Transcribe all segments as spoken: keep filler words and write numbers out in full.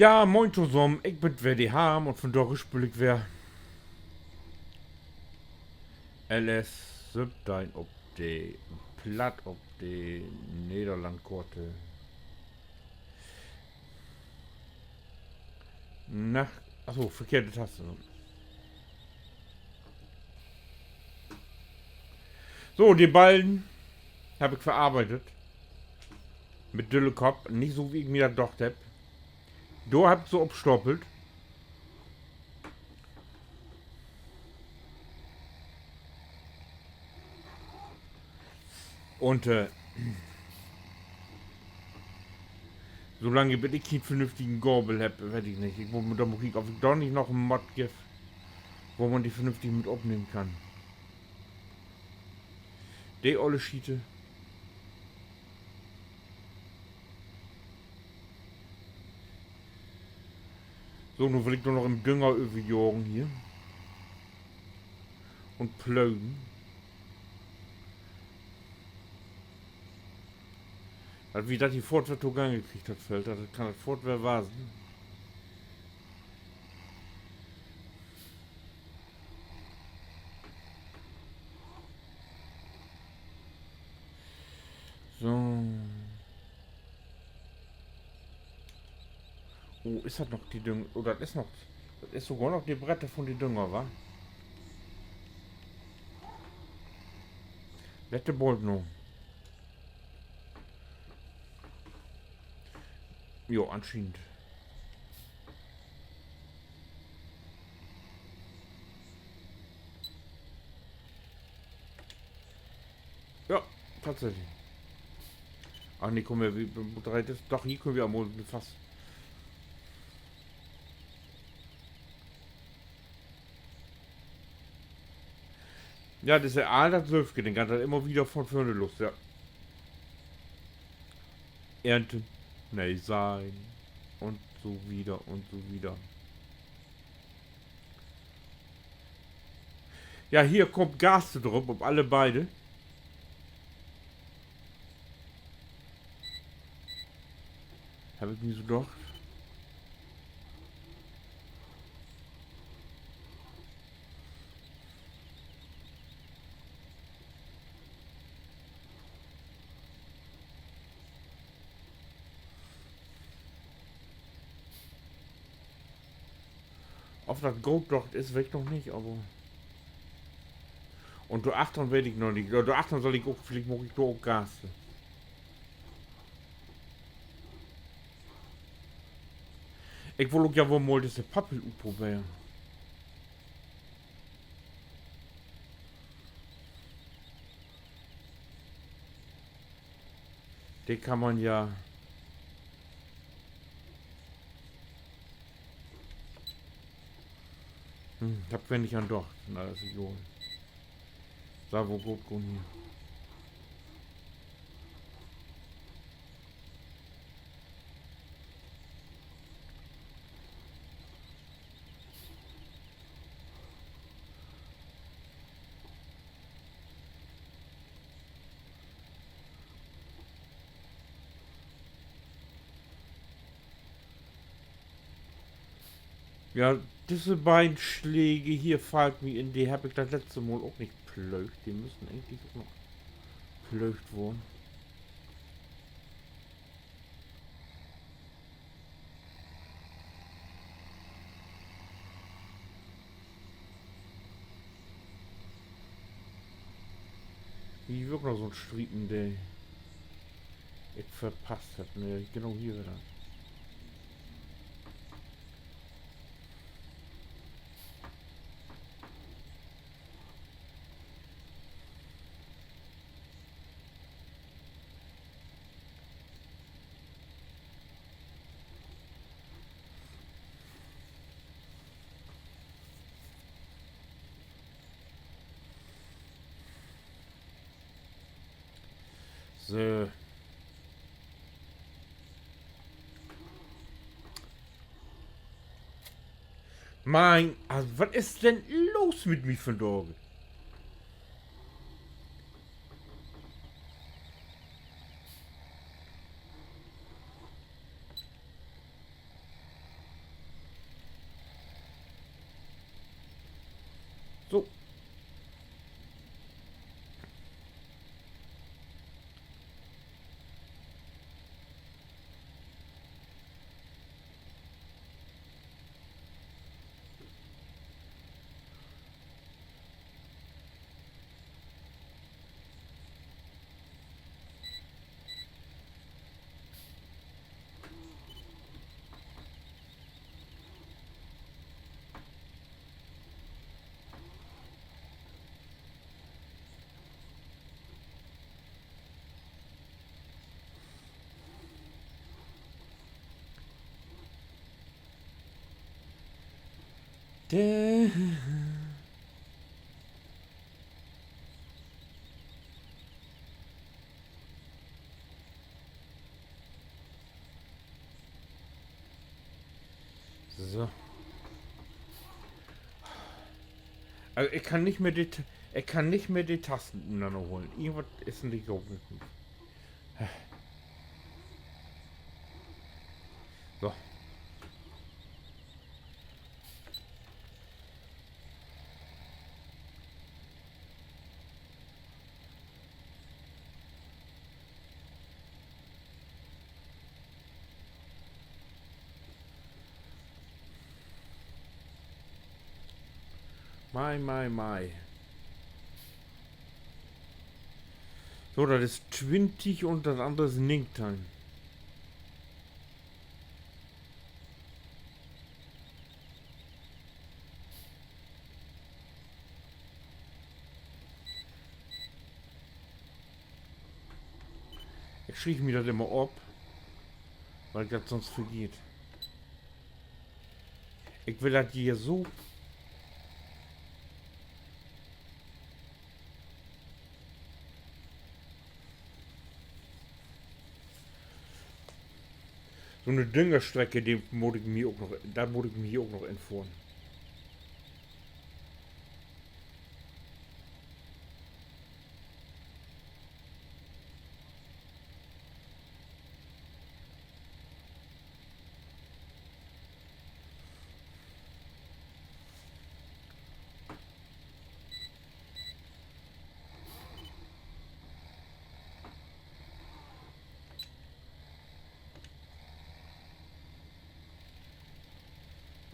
Ja, moin tosamen, ik bün weer de Harm un vundaag speel ik weer L S söventeihn op de Platt, op de Nederlandkoort. Na, ach so, verkehrte Taste. So, de Ballen heff ik verarbeidt. Mit dülle Kopp, nich so, wie ik mi dat dacht heff. Dor heff ik se opstapelt. Un, äh, solang bit ik keen vernünftigen Gabel heff, weet ik nich. Ik mutt, dor mutt ik kieken, of ik dor nich noch en Mod geev, wo man de vernünftig mit opnehmen kann. De olle Schiete. So, nu will ik dor noch en Dünger överjagen hier. Un plögen. Dat wi dat hier foort weer togangen kriegt, dat Feld, dat kann dat foort weer wassen. So. Oh, is dat noch de Düng-, oh, dat is noch, dat is sogor noch de Brette vun de Dünger, wa? Lett de Bolt nu. Jo, anschienend. Ja, tatsächlich. Ach nee, kumm, wi, wi, wi, doch, hier köönt wi al mal fast. Ja, dat is ja all dat sülvige, denn geiht dat immer wieder von vörne los, ja. Ernten, nee seihen un so wieder un so wieder. Ja, hier kummt Gas drup op alle beide. Heff ik mi so dacht. Of dat goot docht is, weet ik noch nich, aver, un dor achtern weet ik noch nich. Dor, dor achtern sall ik ok, villicht maak ik dor ok Gas. Ik wull ok ja woll mal disse Pappel utproberen. De kann man ja, hm, heff ik weer nich an docht. Na, is egal. Sall woll goot gahn hier. Ja, disse beiden Släge hier fallt mi in, de heff ik dat letzte Mal ok nich plöögt. De müssen egentlich ok noch plöögt worrn. Hier ok noch so'n Striepen, de ik verpasst heff. Nee, genau hier wedder. So. Mien, also, wat is denn los mit mi vandaag? So. So. Also, ik kann nich mehr de, ik kann nich mehr de Tasten uteenanner holen. Irgendwat is nich goot mit mi. So. Mei, mei, mei. So, dat is twintig un dat annere is negenteihn. Ik schriev mi dat immer op, wiel ik dat sonst vergeet. Ik will dat hier so. So 'ne Düngerstrecke, de mutt ik mi ok noch, dat mutt ik mi hier ok noch infohren.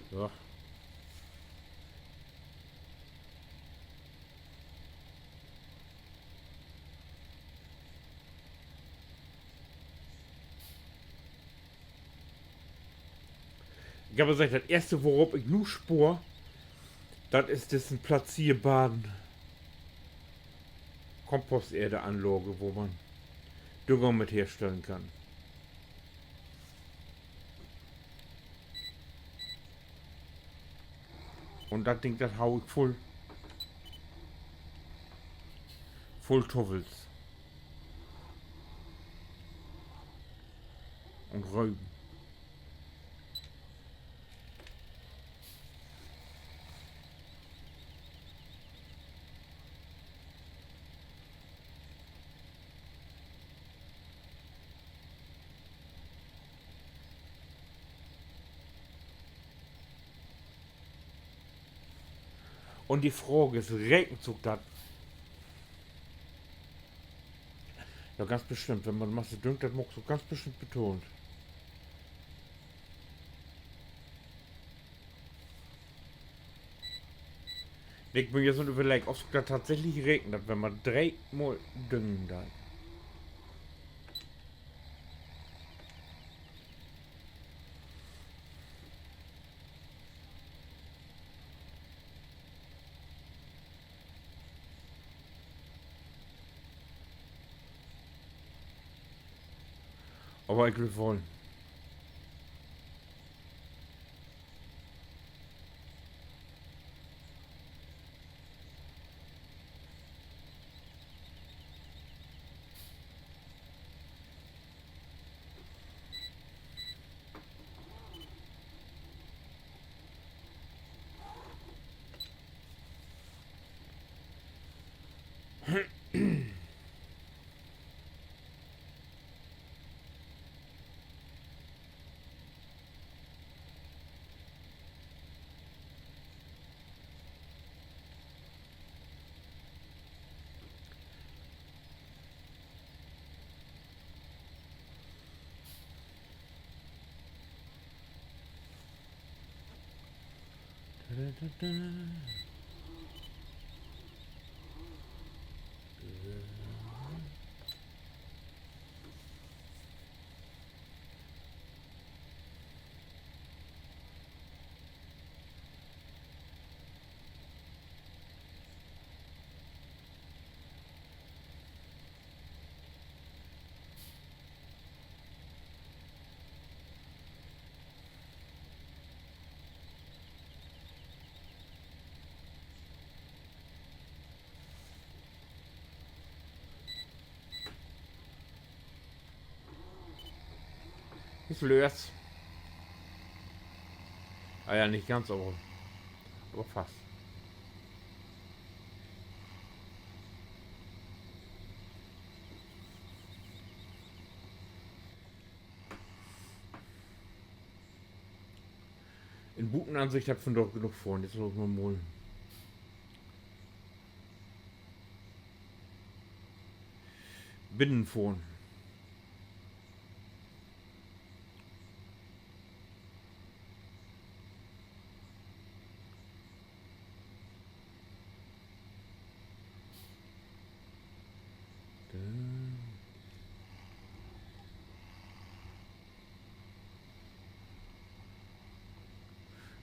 So. Ik heff al seggt, dat eerste, worop ik nu spoor, dat is dissen platzierbaren Komposteerdeanlage, wo man Dünger mit herstellen kann. Un dat Ding, dat hau ik vull, vull Tuffels un Röven. Un de Fraag is, rekent sik dat? Ja, ganz bestimmt. Wenn man Masse düngt, dat maakt sik ganz bestimmt betahlt. Ik bün ja so an Överleggen, of sik dat tatsächlich rekent, dat wenn man dreemal düngen deit. Aver ik glööv woll. Is löös. Ah ja, nich ganz, aver, aver fast. In Butenansicht hebb ik doch genoog fohren. Jetzt laat ik mal mal binnen fohren.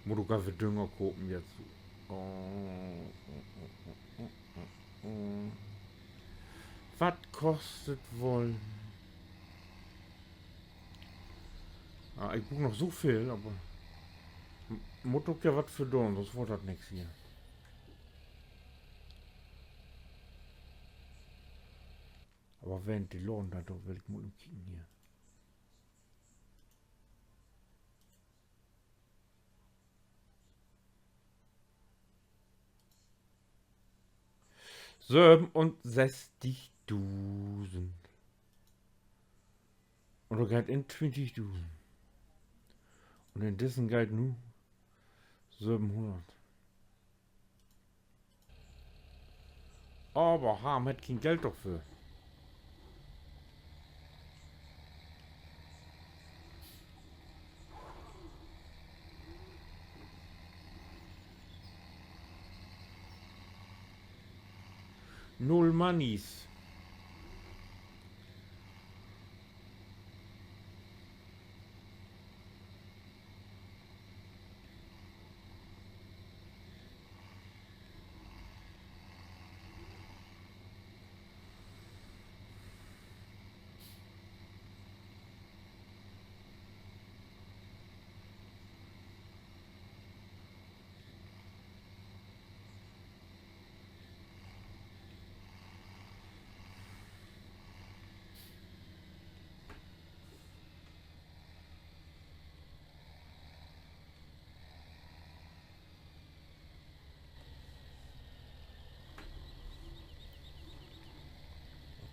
Mutt ok even Dünger kopen jetzt. Wat kost dat woll? Ah, ik bruuk noch so veel, aver m-, mutt ok ja wat för doon, sünst word dat nix hier. Aver wenn de Laden dor, dor will ik mal kieken hier. Sövenunsesstigdusend. Un dor geiht in twintigdusend. Un in dissen geiht nu sövenhunnert. Aver Harm hett keen Geld dorför. Null Moneys.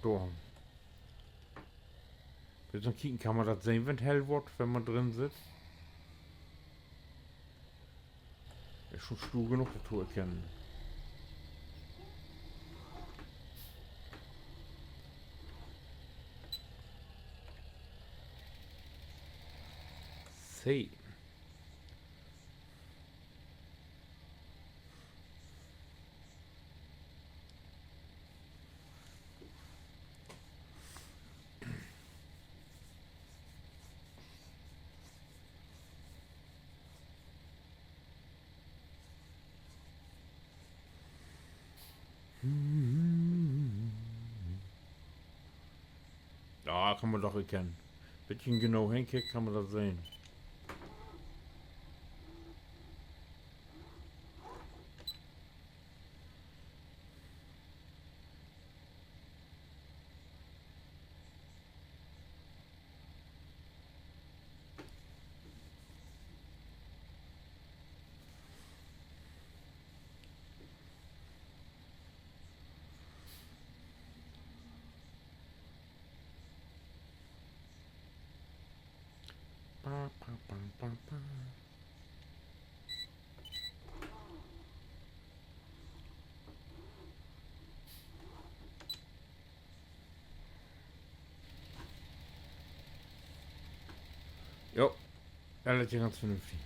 Dor. Will man kieken, kann man dat sehn, wenn 't hell word, wenn man drin sitt? Is schon stuur genoog, dat to erkennen. Seh. Ja, kann man doch erkennen. Bietje genau henkieken, kann man dat sehn. Jo, dat is ja ganz vernünftig.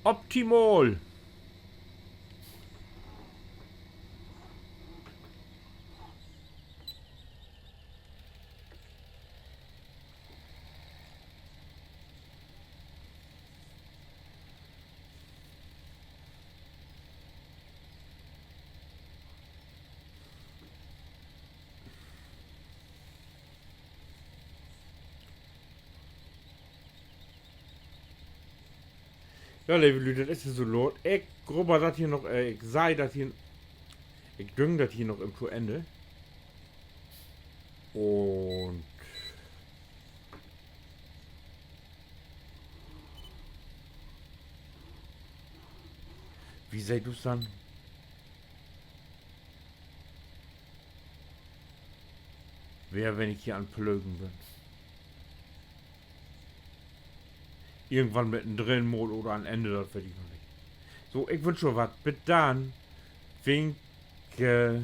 Optimal. Ja, leve Lüüd, dat is ja so laat. Ik grubber dat hier noch, äh, ik sei dat hier, ik düng dat hier noch even to Enn. Un wo seht du dat denn? Weer, wenn ik hier an Plögen bün. Irgendwann mit en dreden Mal oder an Enn, dat weet ik noch nich. So, ik wünsch jo wat. Bit dann. Winke.